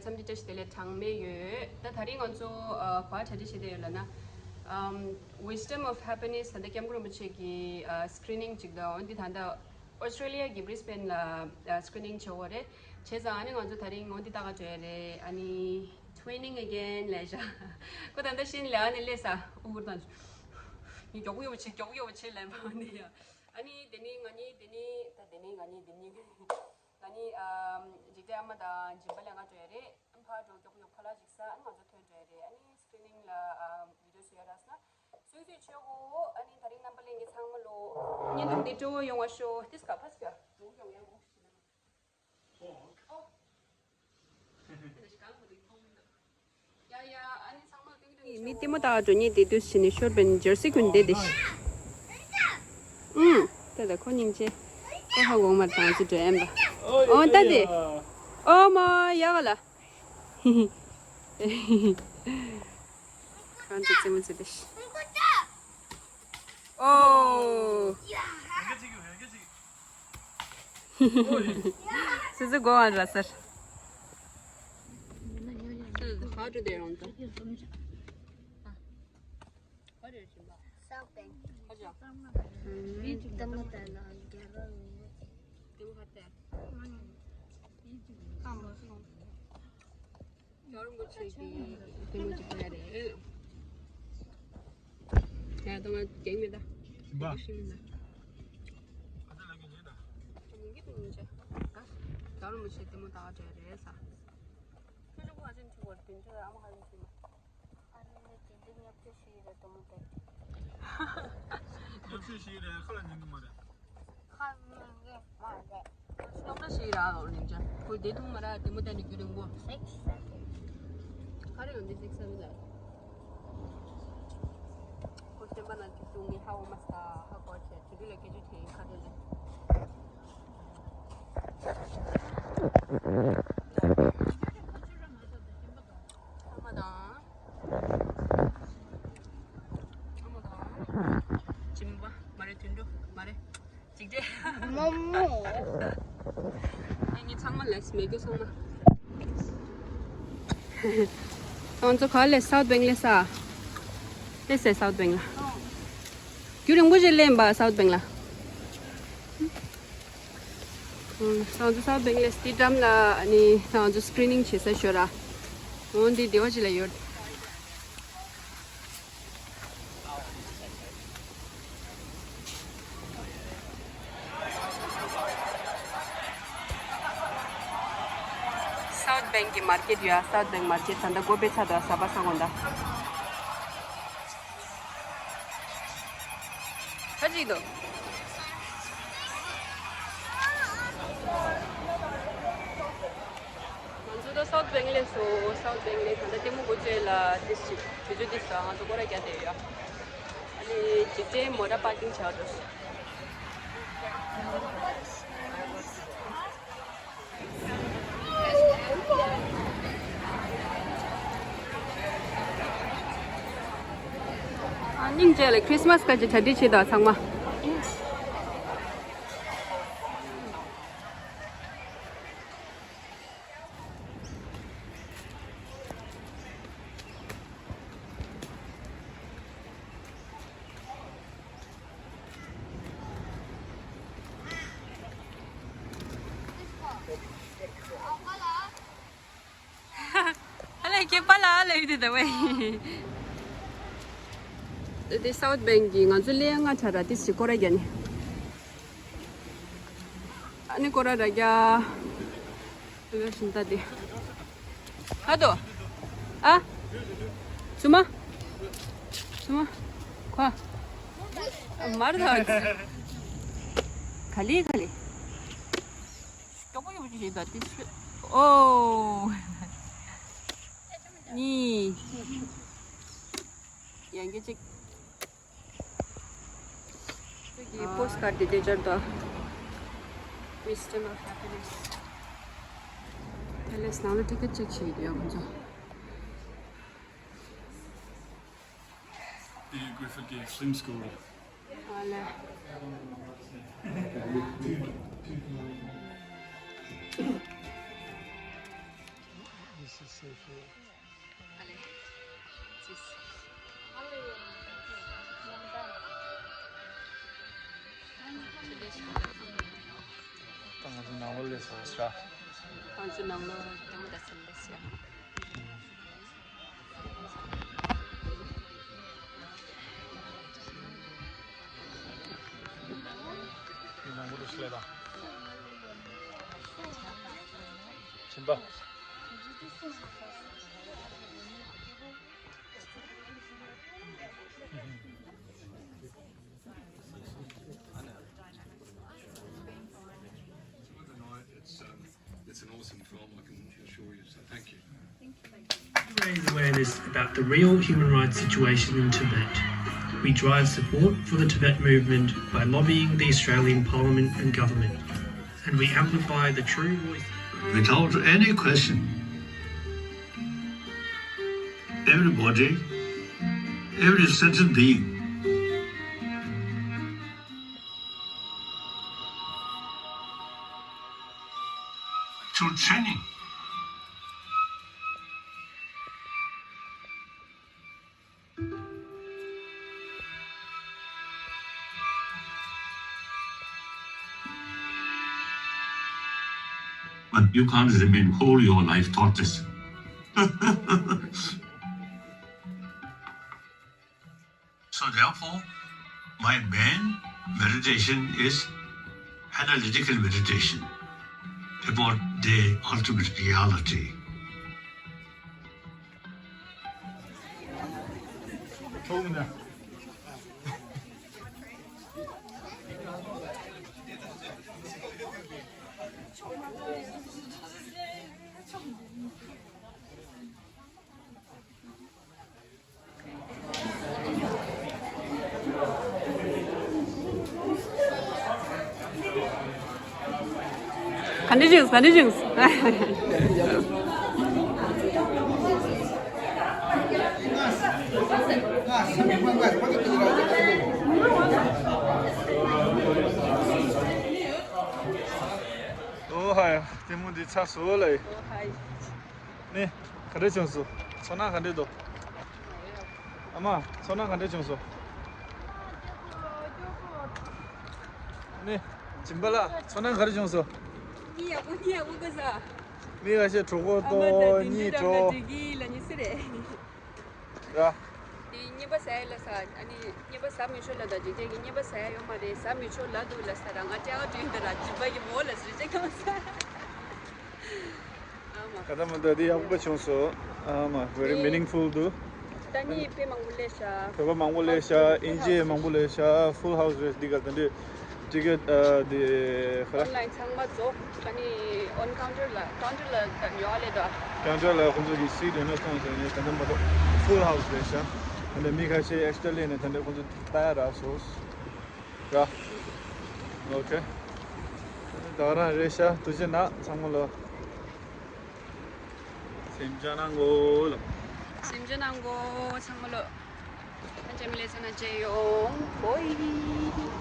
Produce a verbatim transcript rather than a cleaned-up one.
འཚམས་འདྲི་བཀྲ་ཤིས་བདེ་ལེགས། གྲངས་མེད་ཡོད། ད་ད་རིང་ང་ཚོ་ཨ་ག་པར་གྲ་སྒྲིག་བྱས་བསྡད་ཡོད་ལབ་ན། ཨམ། Wisdom of Happiness ད་ལྟ་སྐྱབས་མགོན་རིན་པོ་ཆེ་གི་ཨ་སི་ཀི་རི་ནིང་ཅིག་དང་། འོན་ཏེ་ད་ལྟ་ཨོ་སི་ཀྲེ་ལི་ཡ་གི་བྷི་རི་སི་བྷེན་ལ་ཨ་སི་ཀི་རི་ནིང་བྱེད་འོ་རེད། བྱས་ཙང་ཨ་ནི་ང་ཚོ་ད་རིང་འོ་འདི་ལྟ་ག་འགྲོ་ཡ་རེད། ཨ་ནི་Twinning again ལབ་བཞག་ཁོ་ད་ལྟ་ཤི་ནས་ཨ་ནི་སླེབས་ས་ཨུ་གུར་དང་། ངས་མགྱོགས་པོ་ཡོད་པ་བྱེད། མགྱོགས་པོ་ཡོད་པ་བྱེད་ལབ་པ་འོ་འདི་ཡ། ཨ་ནི་དེ་ནི་ང་གཉིས། དེ་ནི་ད་དེ་ནི་ང་གཉིས། དེ་ནི། ང་ནི་ཨམ་འཇིག་རྟེན་ཨ་མ་དང་སྦྱིན་པ་ལེན་ག་འགྲོ་ཡ་རེད། ཨ་ཕར་འགྲོ། མགྱོགས་པོ་མགྱོགས་པོ་ཕར་ལ་འཇིགས་ས། ཨ་ནི་ང་ཚོ་ཐོན་འགྲོ་ཡ་རེད། ཨ་ནི་སི་ཀི་རི་ནིང་ལ་ཨམ་བི་ཌི་ཡོ་བཟོ་ཡ་རག་སོང་ན་སུ་སུ་བྱེད་དགོས། ཨ་ནི་ད་རིང་རྣམ་པ་ལྷན་རྒྱས་ཚང་མ་ལོ་བརྙན་ཐུང་འདི་སྤྲོ་བོ་ཡོང་བ་ཤོག་དེ་སྐབས་ཕ་སི་ཡ་འགྲོ་ཡོང་ཡ་འགྲོ་ཞིག་ན། ཨོ། མི་ལྟད་མོ་ལྟ་ག་འགྲོ་མཁན་དེ་དུས་ཕྱིན་ནས་ཤོར་བའི་ཇར་སི་གྱོན་བསྡད་དེ། ཨུམ། ལྟ་དང་ཁོ་སྙིང་རྗེ། ཁོ་ཧ་གོ་མ་རེད། ད་ང་ཚོ་འགྲོ་ཡ་ཡིན་པ། ཨོ་ལྟ་དེ། ཨོ་མ་ཡ་ག་ལ། ཧི་ཧི། གང་དུ་རྩེད་མོ་རྩེ་དེ། ཨོ། སི་སི་གོ་ཨན་ར་སར། How do they run that? South Bank. ཨ་ཅག་ལྟད་མོ་ལྟ་ན་རྒྱ་ར་ལུང་པ་དེ། ལྟད་མོ་ག་ལྟ། ཀྱང་རིན་པོ་ཆེ་གི་ལྟད་མོ་ཅིག་ལྟ་ཡ་རེད། ཡ་ད་ང་རྒྱག་མེད་ད། ཞིམ་པ། ཞིམ་མེད་ད། ཨ་ད་ལ་གི་ཉེ་ད། ད་མིན་གི་དུ་མི་ཆེ། ད་ཀྱང་རིན་པོ་ཆེ་ལྟད་མོ་ལྟ་ག་འགྲོ་ཡ་རེད་ས། ཁྱོད་ཚོ་ཁོ་ཨ་ཅན་ཁྱོད་གོ་དེ་འདྲ་ཨ་མ་ཧ་ལམ་ཁྱོད་མ། ཨ་ནི་དེ་འདྲ་ཉབ་ཆ་ཞིག་རེད་དུ་མོ་དེ། ཉབ་ཆ་ཞིག་རེད། ཁ་ལ་ཉན་གི་མ་རེད། ཁ་ཉན་གི་མ་རེད། སྟོང་ཕྲག་ཞིག་རག་ལོ་ལིང་ཅན། ཁོས་བདེ་ཐུང་མ་རག་དེ་མོ་བསྟན་ནས་རྒྱུ་རིང་པོ། སིག་སེ་བེན། ག་རེ་ཡོང་འདི་སིག་སེ་བེན་ལ། ཁོ་སེམས་པ་ན་ཅིག་ཏུ་ངའི་ཧ་འོ་མ་ས་ཧ་གོ་ཆེ་དེ་དུས་ལ་སྐད་ཆ་དྲིས་ཁ་དེ་ལ། ཨ་མ་དང་། ཨ་མ་དང་། སྦྱིན་པ་མ་རེད། དུད་འགྲོ་མ་རེད། ཅིག་ཅེ། མོ་མོ། ངས་ངས་ཚང་མ་ལས་མེད་རྒྱུ་ཚང་མ། ང་ཚོ་ག་ལས་སའུ་ཐི་བེང་ལས་ས། ལས་སའི་སའུ་ཐི་བེང་ལ། རྒྱུ་རིང་པོ་ཞིག་ལེན་པ་སའུ་ཐི་བེང་ལ། ང་ཚོ་སའུ་ཐི་བེང་ལས་དེ་འགྲམ་ལ་ནི་ང་ཚོ་སི་ཀི་རི་ནིང་བྱེད་ས་ཤོད་ར། འོ་འདི་བདེ་བ་ཞིག་ལ་ཡོད། སའུ་ཐི་བེང་གི་མར་ཀེ་ཊི་ཡོད། སའུ་ཐི་བེང་མར་ཀེ་ཊི་ད་ལྟ་སྒོ་ཕྱེ་ཚར་འདུག་ཟ་བ་ཟ་དགོས་འདུག་ཁ་ཅིག་འདུག་ང་ཚོ་ད་སའུ་ཐི་བེང་ལས་སོ། སའུ་ཐི་བེང་ལས་ད་ལྟ་ལྟད་མོ་འགོ་བཙུགས་ལ་ཏིས་ཅིག་བི་ཌི་ཡོ་ཏིས་ང་ཚོ་སྐོར་ར་རྒྱག་བསྡད་ཡོད། ཨ་ནི་འཇིག་རྟེན་མོ་ཊ་པར་ཀིང་བྱ་འགྲོ། ཨ་སྙིང་རྗེ་ལ་ཁྲིས་མས་སྐར་གྱི་གྲ་སྒྲིག་བྱེད་དང་ཚང་མ། ཨ་ལས་ཁྱེད་པ་ལ་ལས་ཡོད་དེ་ད་བས། དེ་སའུ་ཐི་བེང་གི་ང་ཚོ་ལས་ང་ཆ་ར་དེ་ཞིག་སྐོར་ར་རྒྱ་ནི། ཨ་ནི་སྐོར་ར་ར་རྒྱ། ཨ་བཞིན་ད་དེ། ཧ་དོ། ཨ། ཚུ་མ། ཚུ་མ། ཁོ། མར་ད། ག་ལེ་ག་ལེ། ཀྱོག་པོ་ཡོད་ཅིག་ཞིག་ད་དེ་ཤི། ཨོ། ནི། ཡང་གི་ཅིག་ཁྱོད་ཀྱི་པོ་སི་ཀར་དེ་དེ་སྦྱར་དོ། Wisdom of Happiness. ཨ་ལས་ནང་ལ་ཊི་ཀེ་ཊི་ཅེག་བྱེད་ཀྱི་ཡོད་ཁོང་ཚོ། དེ་Griffith གི་swim school། ཨ་ལས། This is safe here. ད་ང་ཚོ་ནང་ལོགས་སླེབས་སོང་ཤག་ང་ཚོ་ནང་ལོགས་ལྟད་མོ་ལྟ་ས་སླེབས་ཤག་མི་མང་པོ་འདུག་ཤག་ལས་དང་། སྦྱིན་པ། It's, um, it's an awesome film, I can assure you, so thank you. Raise awareness about the real human rights situation in Tibet. We drive support for the Tibet movement by lobbying the Australian Parliament and government, and we amplify the true voice. Without any question, everybody, every sentient being through training. But you can't remain whole your life thoughtless. So therefore, my main meditation is analytical meditation about the ultimate reality. ག་འདྲ་བྱུང་། ག་འདྲ་བྱུང་། ཨོ་ཧ་ཡ། ལྟད་མོ་འདི་ཚར་སོང་ལེ། ནི། ག་འདྲ་བྱུང་སོང་། ཚོར་སྣང་ག་འདྲ་འདུག་ཨ་མ། ཚོར་སྣང་ག་འདྲ་བྱུང་སོང་། ནི། སྦྱིན་པ་ལགས། ཚོར་སྣང་ག་འདྲ་བྱུང་སོང་། གཉིད་ཡག་པོ། གཉིད་ཡག་པོ་ཁུག་སོང་། མི་ཁ་ཤས་གྲོད་ཁོག་ལྟོགས། གཉིད་བྲོ། ར། དེ་གཉིད་པ་ཟ་ཡ་ལ་ཟ། ཨ་ནི་གཉིད་པ་ཟ་མི་ཆོག་ལབ་དང་། ཅི་ཅིག་གིས་གཉིད་པ་ཟ་ཡ་ཡོད་མ་རེད། ཟ་མི་ཆོག་ལབ་འདུག་ལབ་ས་ར། ང་སྤྲད་ག་འགྲོ་ཡིན་ད་ར། སྦྱིན་པ་གི་མོ་ལ་ཟེར་ཅིག་གང་ཟ། ཨ་མ། ད་ལྟ་མ་ད་འདི་ཡག་པོ་བྱུང་སོང་། ཨ་མ། very meaningful འདུག་ད་ནི་དཔེ་མང་པོ་སླེབས་ཤག་བོད་པ་མང་པོ་སླེབས་ཤག་དབྱིན་ཇི་མང་པོ་སླེབས་ཤག full house རེད། འདི་ག་ད་འདི་ཊི་ཀེ་ཊི་ཨ་འདི་ག་ར། ཨོན་ལའིན་ཚང་མ་རྫོགས། ཨ་ནི་ཨོན་ཀའུན་ཊར་ལ། ཀའུན་ཊར་ལ་ཉོ་བ་སླེབས་འདུག་ཀའུན་ཊར་ལ་ཁོང་ཚོ་གི་སིཊ་ཡོད་ན་སོང་ཟེར་ནས། ད་ལྟ་མ་གཏོགས་full house རེད་ཤག་ད་ལྟ་མི་ཁ་ཤས་ཨེག་སི་ཊྲ་སླེབས་ནས་ད་ལྟ་ཁོང་ཚོ་ལྟ་ཡ་རག་སོང་། ར། ཨོ་ཁེ། ད་ག་རང་རེད་ཤག་ཐུགས་རྗེ་གནང་ཚང་མ་ལ། སེམས་ཅན་ནང་གོ་ལ། སེམས་ཅན་ནང་གོ་ཚང་མ་ལ། ཨ་ཅེ་མི་ལེ་ཚ་ན་ཅེ་ཡོང་གོ་ཡི།